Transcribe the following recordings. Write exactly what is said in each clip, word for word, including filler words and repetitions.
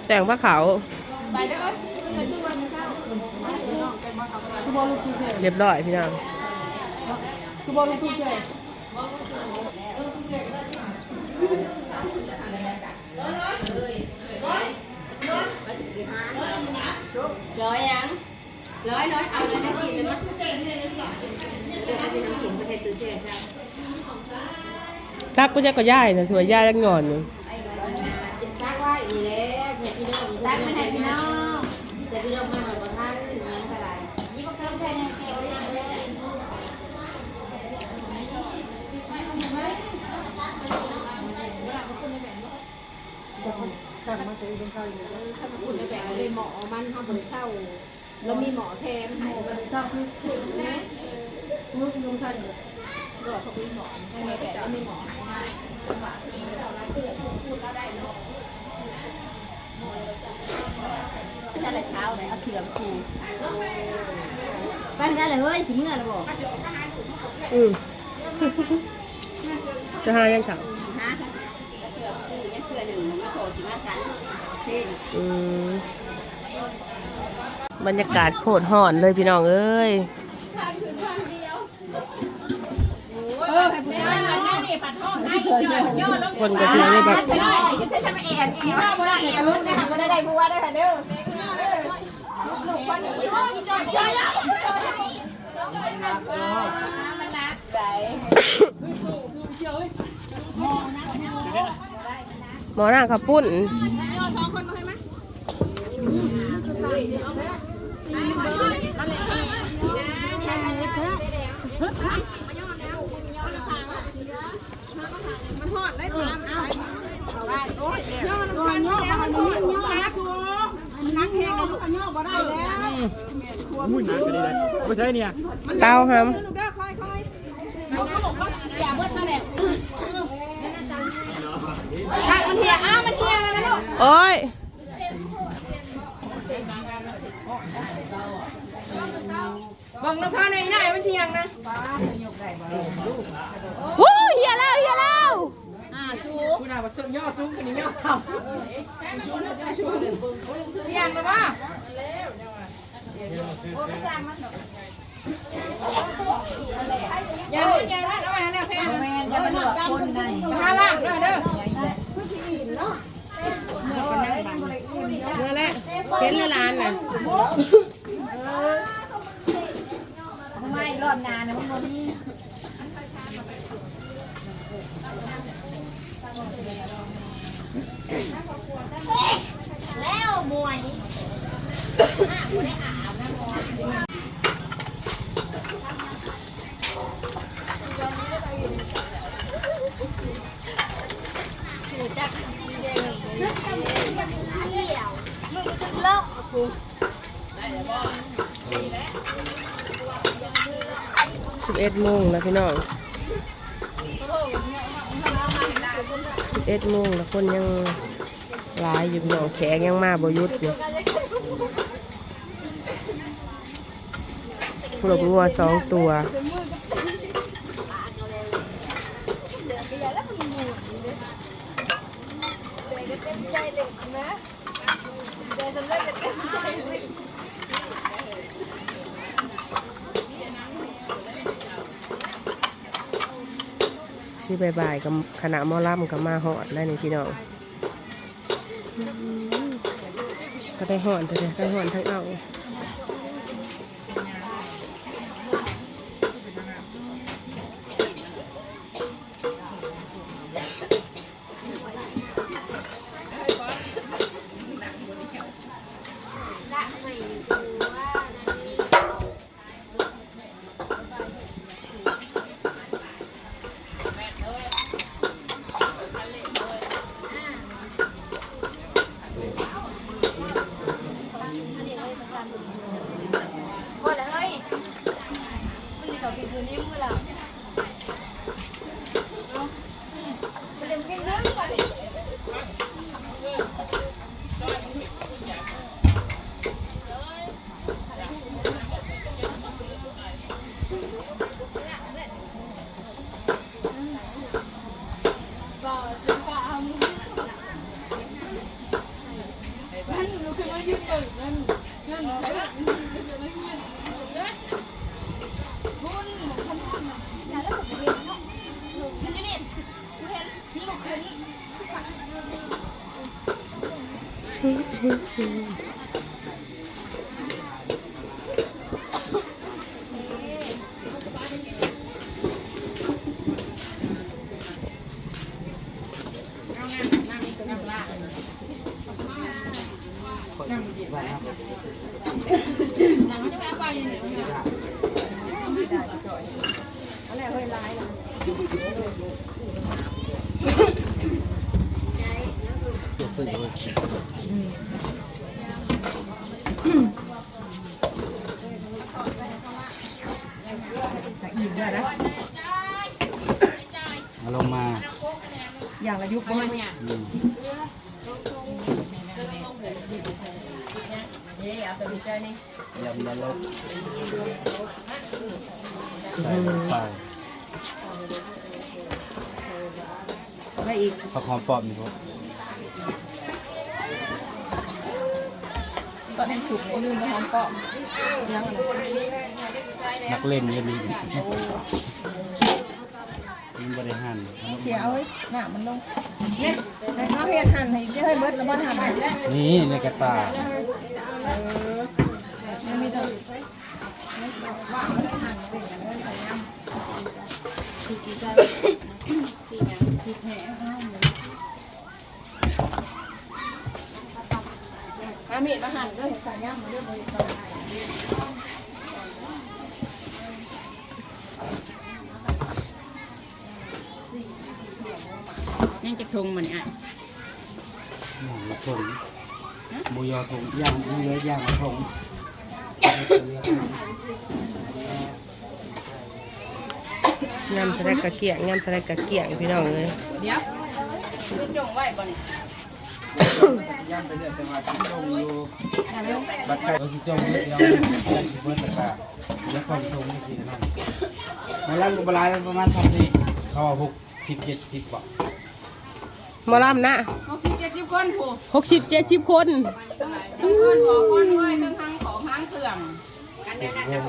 แจ่งผ้าขาว เรียบร้อยพี่น้อง ร้อยยัง ร้อยร้อยเอาเลยนะกินเลยมั้ย ตักกูจะก็ย่ายนะ สวยย่ายยังนอนอยู่ กินตักไว้นี่แหละ เพื่อพี่น้อง ตักมาให้พี่น้อง แต่พี่น้องมาหน่อยบ่ทัน ยังเท่าไหร่ นี่ก็เพิ่มแค่นี้เดียวยังเลย ตั้งมาแต่อีกเป็นข้าวอยู่ เออ ถ้ามันอุ่นในแบบเลย หม้อมันเฮาบ่ได้เช่า แล้วมีหม้อแถมให้ หม้อบ่ได้เช่าคือ คือ เออ นึกนึงท่าน หม้อเขามีหม้อ ให้แม่แบบแล้วมีหม้อให้ จังหวะที่เราเกิดพูดแล้วได้เนาะ นั่นแหละเช้าเลย เอาเสือมาปู ไปไม่ได้เลย เฮ้ย สิเมื่อแล้วบอก อืม จะหายังเก่า หาค่ะ เสือปูยังเสือหนึ่ง มันก็พอสิมาสั่น เท่ อืม บรรยากาศโคตรฮ้อนเลยพี่น้องเอ้ย เออ ให้ผู้ชายมานั่งนี่ ผัดห้องให้ คนก็เที่ยวนี่แบบ หมอหน้าข้าวปุ้น มันฮ้อนได้ปานใด เอาว่า โอ้ย ย้อนน้ำมันย้อนนะครู มันนักแฮงเลยลูก ย้อนบ่ได้แล้ว อุ้ย หนักเลย ไม่ใช่เนี่ย เตาหำ ลูกเด้อ ค่อยๆ มันเหี่ย อ้าว มันเหี่ยแล้วนะลูก โอ้ย เบิ่งน้ำพาในหน้ามันเที่ยงนะ โอ้ย เหี่ยแล้ว เหี่ยแล้ว อ่า สูง คุณน่ะ มันย่อสูง คนนี้ย่อต่ำ เที่ยงแล้วบ่ อย่าอย่าเอาไว้แล้วแพง แม่น อย่ามาหลอกคนนั่น ถ้าล่างเด้อเด้อ เมื่อแล้ว เห็นแล้วหลานน่ะ ไม่ รอบหน้านะ มันบ่มี แล้วมวย สิบเอ็ดโมงแล้วพี่น้อง สิบเอ็ดโมงแล้ว คนยังหลายอยู่พี่น้อง แขกยังมาบ่หยุดอยู่ พวกงัวสองตัว สิบ่ายๆ กับคณะหมอลำก็มาฮอดแล้วนี่พี่น้อง ก็ได้ฮ้อน แต่ได้ฮ้อนทั้งเอา อันนี้เลยประจำ อิ่มแล้วนะ เอาลงมา อย่างละยุบเลย อืม เย้ เอาตัวนี้ใส่นี่ ยำนรก ใส่ลงไป อะไรอีก ผักหอมป้อมนี่พวก ก็ได้สุกเลย ลืมไปหอมป้อม ยังอะ นักเล่นก็มี มันบ่ได้หั่น เสียเอาไว้ หน้ามันลง เนี่ย ให้เขาเฮ็ดหั่นให้เจ้าให้เบิดแล้วบ่หั่น นี่ในกระต่าย เออ มันมีแต่ เอามีดมาหั่นด้วย สายย่างมาด้วย ยังจักถุงมันอ่ะ ย่างละถุง หมูยอถุง ย่าง หมูยอย่างละถุง ยำเท่าไรกะเกลี้ยง ยำเท่าไรกะเกลี้ยง พี่น้องเอ้ย เดี๋ยว จงไว้บ่นี่ ย่างไปเรื่อย แต่ว่าสิจงอยู่ บัดไก่ เอาสิจงอยู่ เดี๋ยวสิเบิดแล้วก็ เดี๋ยวค่อยชงจังซี่นะ หมอลำก็บ่หลาย ประมาณส่ำนี้ เขาว่าหกสิบ เจ็ดสิบ บ่ หมอลำนะ หกสิบ เจ็ดสิบ คนผู้ หกสิบ เจ็ดสิบ คน คนบอกคนรวย ทั้งทางของทางเครื่อง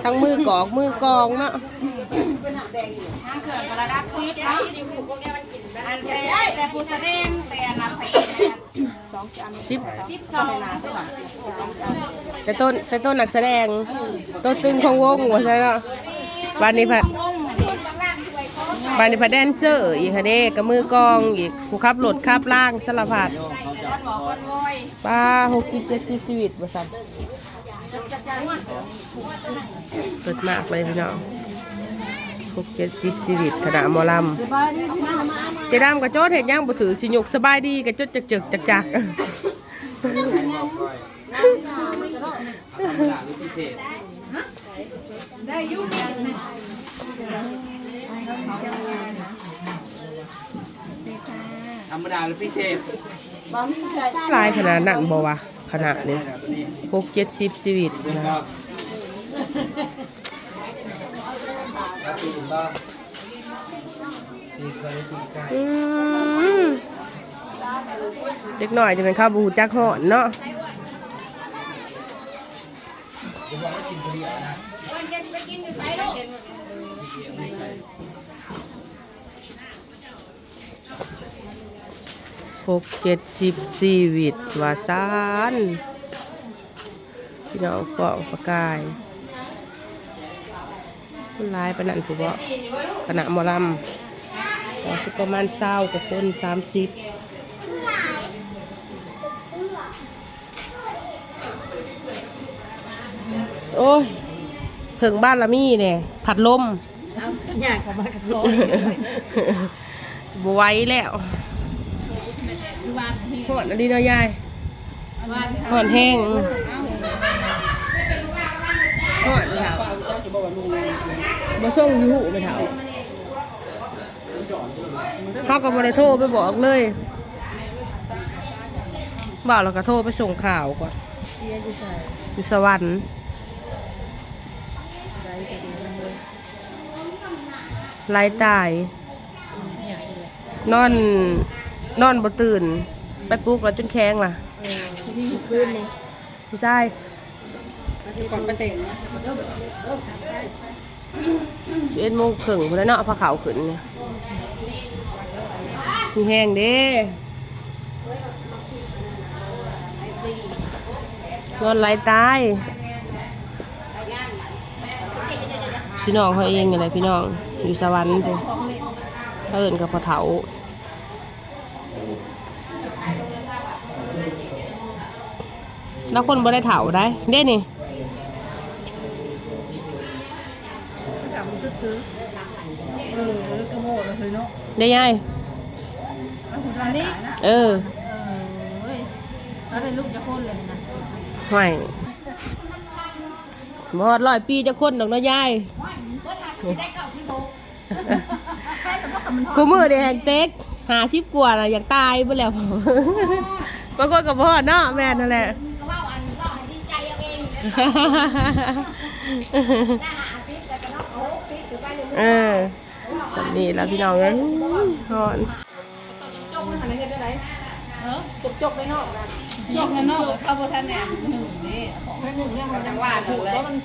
ทั้งมือกอกมือกองเนาะ ทางเครื่องก็ระดับสิบเนาะ อันแต่ แต่ผู้แสดง แต่อันนั้นไป สิบ สิบสอง แต่ต้น แต่ต้นนักแสดง ตัวตึงของวงว่าซั่นเนาะ บาดนี้พะ บาดนี้พะแดนเซอร์อีกค่ะเด้ กะมือกองอีก ผู้ขับรถขับรางสารพัด คนบอกคนรวย ป้า หกสิบ เจ็ดสิบ ชีวิตว่าซั่น เลิศมากเลยพี่น้อง หกเจ็ดสิบ ชีวิต คณะหมอลำ สบายดีพี่น้อง เจ๊ดำกับโจ๊ดเห็นยังบ่ถือ สิยกสบายดีกับโจ๊ดจักจักจักจัก ธรรมดาหรือพิเศษ ได้อยู่ ธรรมดาหรือพิเศษ หลายขนาดนั้นบ่วะ ขนาดนี้ หกเจ็ดสิบ ชีวิตนะ อืม เด็กน้อยจะเป็นข้าวบูจักฮ้อนเนาะ หกเจ็ดสิบ ชีวิตว่าซั่น พี่น้องกองประกาย คนหลายปานนั้นผู้บ่ คณะหมอลำ ก็คือประมาณซาวกว่าคน สามสิบ โอ้ย เพิ่งบ้านละมีเนี่ย พัดลม เอาอยากเข้ามากระโดด บ่ไหวแล้ว คือว่า ฮ้อนอีหลีเนาะยาย ฮ้อนแฮง ฮ้อนค่ะ บ่ส่งอยู่หูไม่เท่า เขาก็บ่ได้โทรไปบอกเลย บอกแล้วก็โทรไปส่งข่าวก่อน เสียอยู่ไส อยู่สวรรค์ ไสก็ดีนำเลย ไล่ตาย นอน นอนบ่ตื่น ไปปลุกแล้วจนแข็งล่ะ เออ นี่คืนนี้ ผู้ชาย ก่อนไปเตะนะ สิบเอ็ดโมงครึ่งพุ้นแหละเนาะ พาเขาขึ้นเนี่ย มีแห้งเด้ นอนไหลตาย พี่น้องเขาเองนี่แหละพี่น้อง อยู่สวรรค์พุ้น เขาเอิ้นกับพ่อเฒ่า แล้วคนบ่ได้เฒ่าได้ เด้นี่ เออ แล้วก็โม่เลยเนาะ ได้ยาย อันนี้ เออ เออ เว้ย แล้วได้ลูกจะคนเลยนะ ห่วย บ่ฮอดร้อยปีจะคนดอกเนาะยาย คู่มื้อนี่แฮงเต็ก ห้าสิบกว่าน่ะ อยากตายเบิดแล้ว บางคนก็บ่ฮอดเนาะ แม่นนั่นแหละ ก็เว้าอัน เว้าให้ดีใจเอาเอง หน้าห้าสิบก็จะเนาะ หกสิบก็ไปเรื่อยๆ เออ ส่ำนี้ล่ะพี่น้องเอ้ย ฮ้อน จกมันหันเฮ็ดได้ได๋ เออ จกๆ ไปนอกนะ จกนั่นเนาะ เข้าบ่ทันแน่ หนึ่งเด้ ไม่หนึ่งเนี่ยมันยังว่าอยู่เลย มัน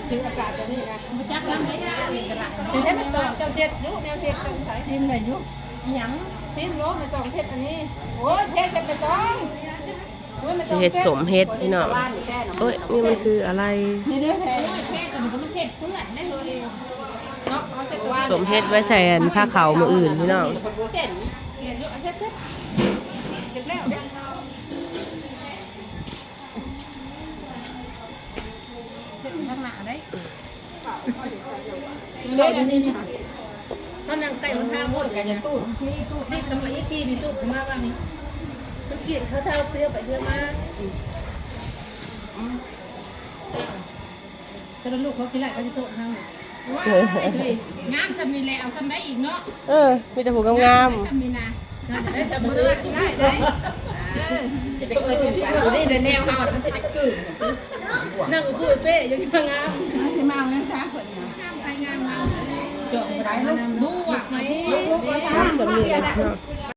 ถืออากาศตัวนี้นะ บ่จักลำได้ เดี๋ยวให้มันตอกเจ้าเช็ดอยู่ แนวเช็ดเจ้าใส่ ซิมได้อยู่ อิหยัง ซิมโลด ไม่ต้องเช็ดอันนี้ โอ้ย เทเช็ดไม่ต้อง โอ้ย ไม่ต้องเช็ด สิเฮ็ดสมเฮ็ดพี่น้อง โอ้ย นี่มันคืออะไร นี่เด้อ แท้ แท้ตัวนี้ก็มันเช็ดเปื้อนได้เลย เนาะ เอาเช็ดตัว สมเฮ็ดไว้ใส่อันผ้าขาวมื้ออื่นพี่น้อง เห็น เห็นอยู่ เอาเช็ด เช็ด เช็ดแล้วเด้อ เช็ดข้างหน้าได้ เด้อ อันนี้นี่ค่ะ เขานั่งใกล้หนทางหมดกันเนี่ย ตู้ ซิกทำไมอีพีนี่ตู้ขึ้นมาบ้างนี่ มันกินข้าวเท้าเปรี้ยวไปเยอะมาก แต่ละลูกเขากินไรเขาจะโตะทางเนี่ย เฮ้ย งามส่ำนี้แหละ เอาส่ำได้อีกเนาะ เออ มีแต่ผู้งามๆ ส่ำนี้นะ ได้ส่ำนี้ได้ ได้ ได้ เออ สิได้เกิดอยู่ได้ ในแนวเฮาน่ะมันสิได้เกิด นั่งคุยเป้ยังงาม สิมาเอาเงินซะคนนี้ งามไปงามมา จบไปแล้ว บวกไหม แบบนี้แหละเนาะ